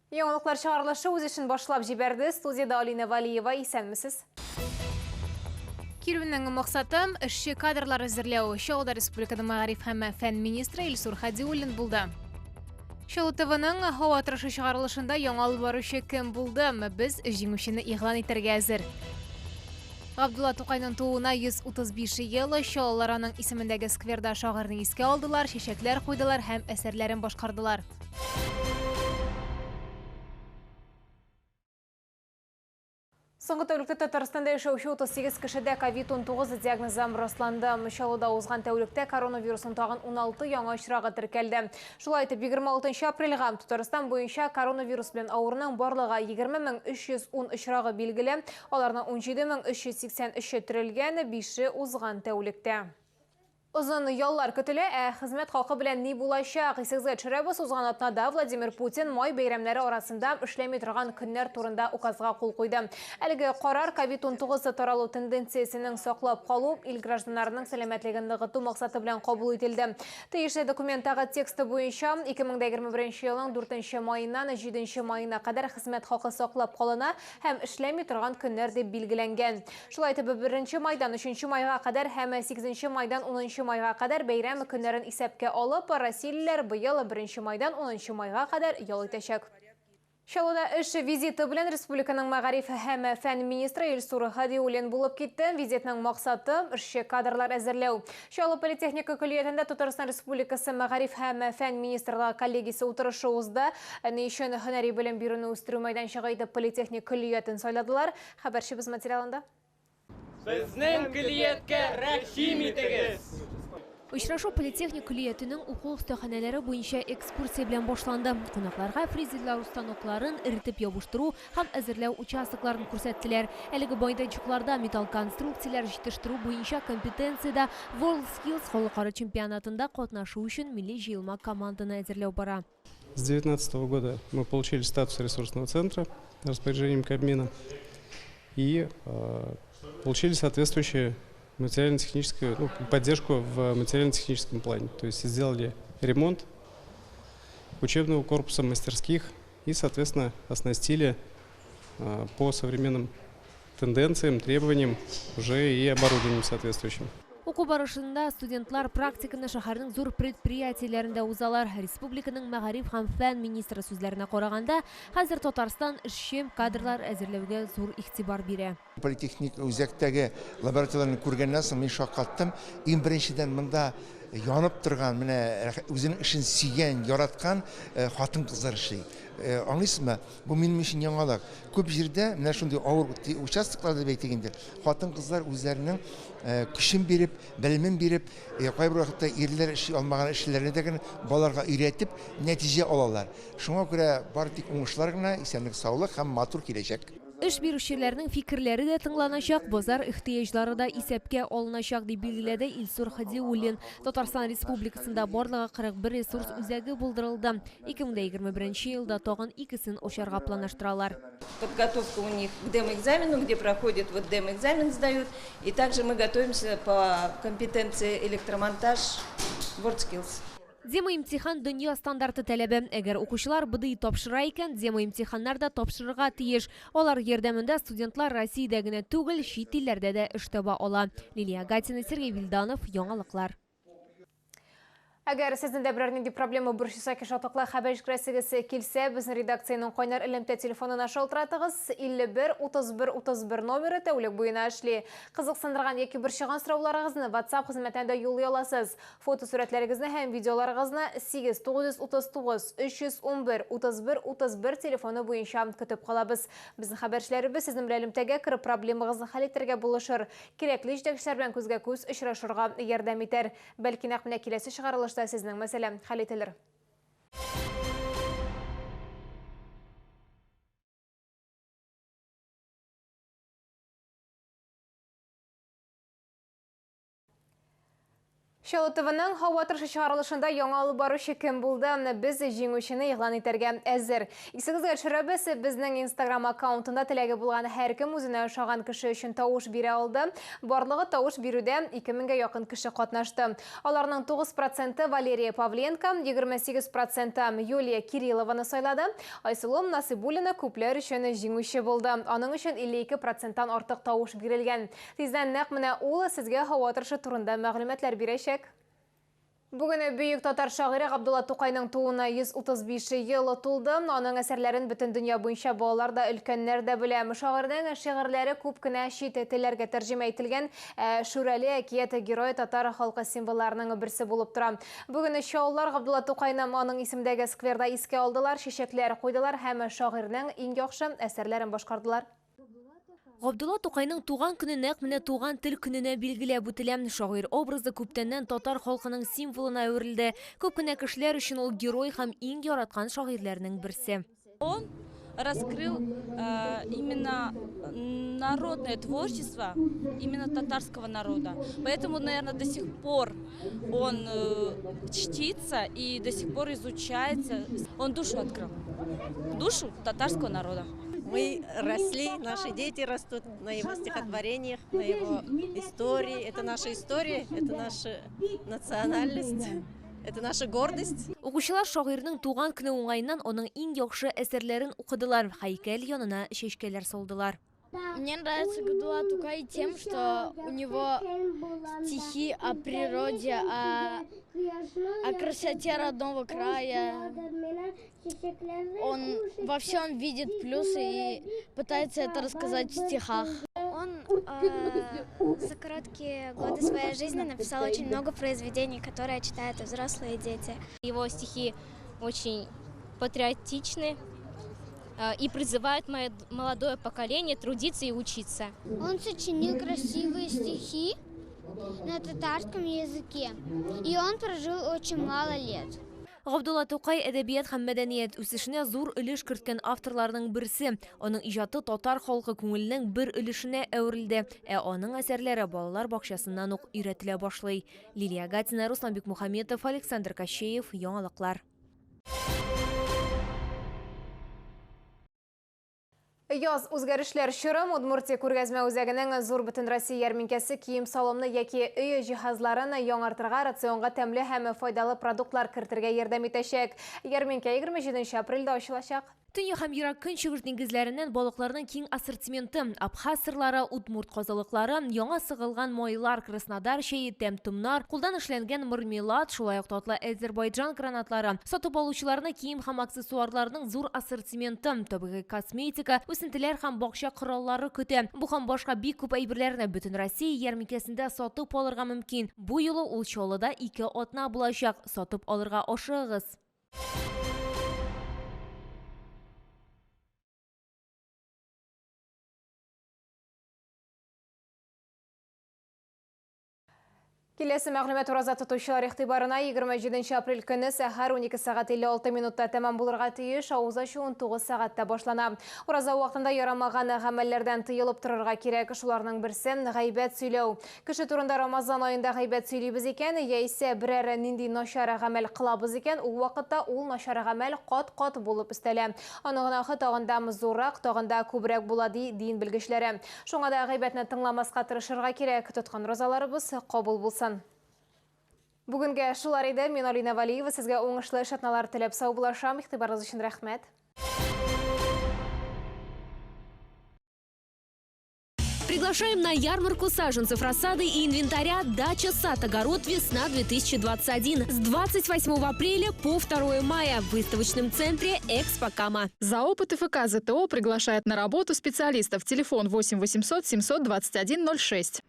Яңалыклар чыгарылышы үз эшен башлап җибәрде. Студиядә Алина Валиева. Исәнмесез. Килүнең максаты эшче кадрлар әзерләү. Чаллыда республиканың мәгариф һәм фән министры Илсур Хадиуллин булды. Чаллы ТВның һава торышы чыгарылышында яңа алып баручы кем булды? Без җиңүчене игълан итәргә әзер. Габдулла Тукайның тууына 135 ел. Чаллылар аның исемендәге скверда шагыйрьне искә алдылар, чәчәкләр куйдылар һәм әсәрләрен башкардылар. Соңгы тәүлектә Татарстанда яшәүче 38 кешедә ковид-19 диагнозы расланды. Чаллыда узган тәүлектә коронавирусның тагын 16 яңа очрагы теркәлде. Шулай итеп, 26 апрельгә Татарстан буенча коронавирус белән авыруның барлыгы 20310 очрагы билгеле. Аларның 17383-е терелгән, 5-е узган тәүлектә. Озын яллар көтелә, ә хезмәт хакы белән ни булачак? Исегезгә төшерәбез, узган атнада Владимир Путин май бәйрәмнәре арасында эшләми торган көннәр турында указга кул куйды. Әлеге карар ковид-19 таралу тенденциясенең саклап калу, ил гражданнарының сәламәтлеген ныгыту максаты белән кабул ителде. Тиешле документтагы тексты буенча, 2021 елның 4 маеннан 7 маена кадәр хезмәт хакы саклап калына һәм эшләми торган көннәр дип билгеләнгән. Шулай итеп, 1 майдан 3 майга кадәр һәм 8 майдан 10 майга кадәр бәйрәм көннәрен исәпкә алып, россиялеләр быел 1 майдан 10 майга кадәр ял итәчәк. Чаллыда эш визиты белән республиканың мәгариф һәм фән министры Илсур Һадиуллин булып китте. Визитның максаты эшче кадрлар әзерләү. Чаллы политехника көллиятендә Татарстан Республикасы мәгариф һәм фән министрлыгы коллегиясе утырышы узды. Ни өчен һөнәри белем бирүне үстерү мәйданчыгы итеп политехник көллиятен сайладылар? Хәбәрчебез материалында. Безнең көллияткә рәхим итегез! Очрашу политехник көллиятенең уку остаханәләре буенча экскурсия белән башланды. Кунакларга фрезерлау станокларын, эретеп ябыштыру һәм әзерләү участокларын күрсәттеләр. Әлеге мәйданчыкларда металл конструкцияләр җитештерү буенча компетенциядә WorldSkills халыкара чемпионатында катнашу өчен милли җыелма команданы әзерләү бара. С 2019 года мы получили статус ресурсного центра распоряжением Кабмина и получили соответствующую материально-техническую, ну, поддержку в материально-техническом плане. То есть сделали ремонт учебного корпуса, мастерских и, соответственно, оснастили по современным тенденциям, требованиям уже и оборудованием соответствующим. Уку барышында студентлар практиканы шәһәрнең зур предприятиеләрендә узалар. Республиканың мәгариф һәм фән министры сүзләренә караганда, хәзер Татарстан эшче кадрлар әзерләүгә зур игътибар бирә. Политехник үзәктәге лабораторияләрне күргәннән соң мин шаккаттым. Иң беренчедән монда янып торган, менә үзенең эшен сөйгән, яраткан хатын-кызлар эшли. Аңлыйсызмы? Бу минем өчен яңалык. Күп җирдә менә шундый авыр участокларда дип әйтик инде, хатын-кызлар үзләренең көчен биреп, белемен биреп, кайбер вакытта ирләр эшли алмаган эшләрне дә генә балаларга өйрәтеп, нәтиҗә алалар. Шуңа күрә бары тик уңышлар гына, исәнлек, саулык һәм матур киләчәк. Эш бирүчеләрнең фикерләре дә тыңланачак, базар ихтыяҗлары да исәпкә алыначак, дип билгеләде Илсур Хадиуллин. Татарстан Республикасында барлыгы 41 ресурс үзәге булдырылды. 2021 елда тагын икесен ачарга планлаштыралар. Подготовка у них к демо-экзамену, где проходит вот демо-экзамен сдают. И также мы готовимся по компетенции электромонтаж WorldSkills. Демо-имтихан дөнья стандарты таләбе. Әгәр укучылар БДИ тапшыра икән, демо-имтиханнар да тапшырырга тиеш. Алар ярдәмендә студентлар Россиядә генә түгел, чит илләрдә дә эш таба ала. Лилия Гатина, Сергей Вильданов, Яңалыклар. Әгәр сезнең дә берәр нинди проблема борчыса, шатлыклы хәбәр җиткерәсегез килсә, безнең редакциянең кайнар элемтә телефонына шалтыратыгыз. 51 31 31 номеры тәүлек буена эшли. Кызыксындырган яки борчыган сорауларыгызны WhatsApp хезмәтенә дә юллый аласыз. Фотосурәтләрегезне һәм видеоларыгызны 8 939 311 31 31 телефоны буенча көтеп калабыз. Безнең хәбәрчеләребез сезнең белән элемтәгә кереп проблемагызны хәл итәргә булышыр. Кирәкле җитәкчеләр белән күзгә күз очрашырга ярдәм итәр. Бәлки нәкъ менә киләсе чыгарылышта сезнең мәсьәлә хәл ителер. Чаллы ТВның һава торышы чыгарылышында яңа алып баручы кем булды? Без җиңүчене игълан итәргә әзер. Исегезгә төшерәбез, безнең Instagram аккаунтында теләге булган һәркем үзенә ошаган кеше өчен тавыш бирә алды. Барлыгы тавыш бирүдә 2000гә якын кеше катнашты. Аларның 9 проценты Валерия Павленко, 28 проценты Юлия Кириллованы сайлады. Айсылу Насыйбуллина күпләр өчен җиңүче булды. Аның өчен 52 проценттан артык тавыш бирелгән. Тиздән нәкъ менә ул сезгә һава торышы турында мәгълүматлар бирәчәк. Бүген бөек татар шагыйре Габдулла Тукайның тууына 135 ел тулды. Аның әсәрләрен бөтен дөнья буенча балалар да, өлкәннәр дә белә. Шагыйрьнең шигырьләре күп кенә чит телләргә тәрҗемә ителгән. Шүрәле әкият герое татар халкы символларының берсе булып тора. Бүген чаллылар Габдулла Тукайны аның исемдәге скверда искә алдылар, чәчәкләр куйдылар һәм шагыйрьнең иң яхшы әсәрләрен башкардылар. Габдулла Тукайның туган көне нәкъ менә туган тел көненә билгеләп үтелә. Шагыйрь образы күптәннән татар халкының символына әверелде. Күп кенә кешеләр өчен ул герой һәм иң яраткан шагыйрьләрнең берсе. Он раскрыл именно народное творчество именно татарского народа. Поэтому, наверное, до сих пор он чтится и до сих пор изучается. Он душу открыл, душу татарского народа. Мы росли, наши дети растут на его стихотворениях, на его истории. Это наша история, это наша национальность, это наша гордость. Укучылар шагыйрьнең туган көне уңаеннан аның иң яхшы әсәрләрен укыдылар, һәйкәл янына чәчкәләр салдылар. Мне нравится Габдулла Тукай тем, что у него стихи о природе, о красоте родного края. Он во всем видит плюсы и пытается это рассказать в стихах. Он за короткие годы своей жизни написал очень много произведений, которые читают и взрослые, и дети. Его стихи очень патриотичны и призывают молодое поколение трудиться и учиться. Он сочинил красивые стихи на татарском языке, и он прожил очень мало лет. Габдулла Тукай әдәбият һәм мәдәният үсешенә зур өлеш керткән авторларның берсе. Аның иҗаты татар халкы күңеленең бер өлешенә әверелде, ә аның әсәрләре балалар бакчасыннан ук өйрәтелә башлый. Лилия Гатина, Руслан Бекмухаметов, Александр Кощеев, Яңалыклар. Яз үзгәрешләр чоры. Удмуртия күргәзмә үзәгенең зур бөтенроссия ярминкәсе кием-салымны яки өй җиһазларын яңартырга, рационга тәмле һәм файдалы продуктлар кертергә ярдәм итәчәк. Ярминкә 27 апрельдә ачылачак. Төньяк һәм Ерак Көнчыгыш диңгезләреннән балыкларның киң ассортименты, абхаз сырлары, удмурт казылыклары, яңа сыгылган майлар, Краснодар чәе, тәм-томнар, кулдан эшләнгән мармелад, шулай ук татлы Азербайджан гранатлары, сатып алучыларны кием һәм аксессуарларның зур ассортименты, табигый косметика, үсентеләр һәм бакча кораллары көтә. Бу һәм башка бик күп әйберләрне бөтен Россия ярминкәсендә сатып алырга мөмкин. Бу юлы ул Чаллыда 2 атна булачак. Сатып алырга ашыгыгыз. Киләсе мәгълүмат ураза тотучылар игътибарына 27 апрель көне сәхәр 12 сәгать 56 минутта тәмам булырга тиеш, авыз ачу 19 сәгатьтә башлана. Ураза вакытында ярамаган гамәлләрдән тыелып торырга кирәк. Шуларның берсе гайбәт сөйләү. Кеше турында Рамазан аенда гайбәт сөйлибез икән, яисә берәр нинди начар гамәл кылабыз икән, ул вакытта ул начар гамәл кат-кат булып өстәлә. Аның гөнаһы тагын да зуррак, тагын да күбрәк була, ди дин белгечләре. Шуңа да гайбәтне тыңламаска тырышырга кирәк. Тоткан уразаларыбыз кабул булсын. Бүгенгә шулар иде. Мин Алина Валиева, сезгә уңышлы эш атналар теләп саубуллашам. Игътибарыгыз өчен рәхмәт. Приглашаем на ярмарку саженцев рассады и инвентаря «Дача, сад, огород, весна 2021» с 28 апреля по 2 мая в выставочном центре «Экспо Кама». ЗАО ПТФК ЗТО приглашает на работу специалистов. Телефон 8 800 721 06.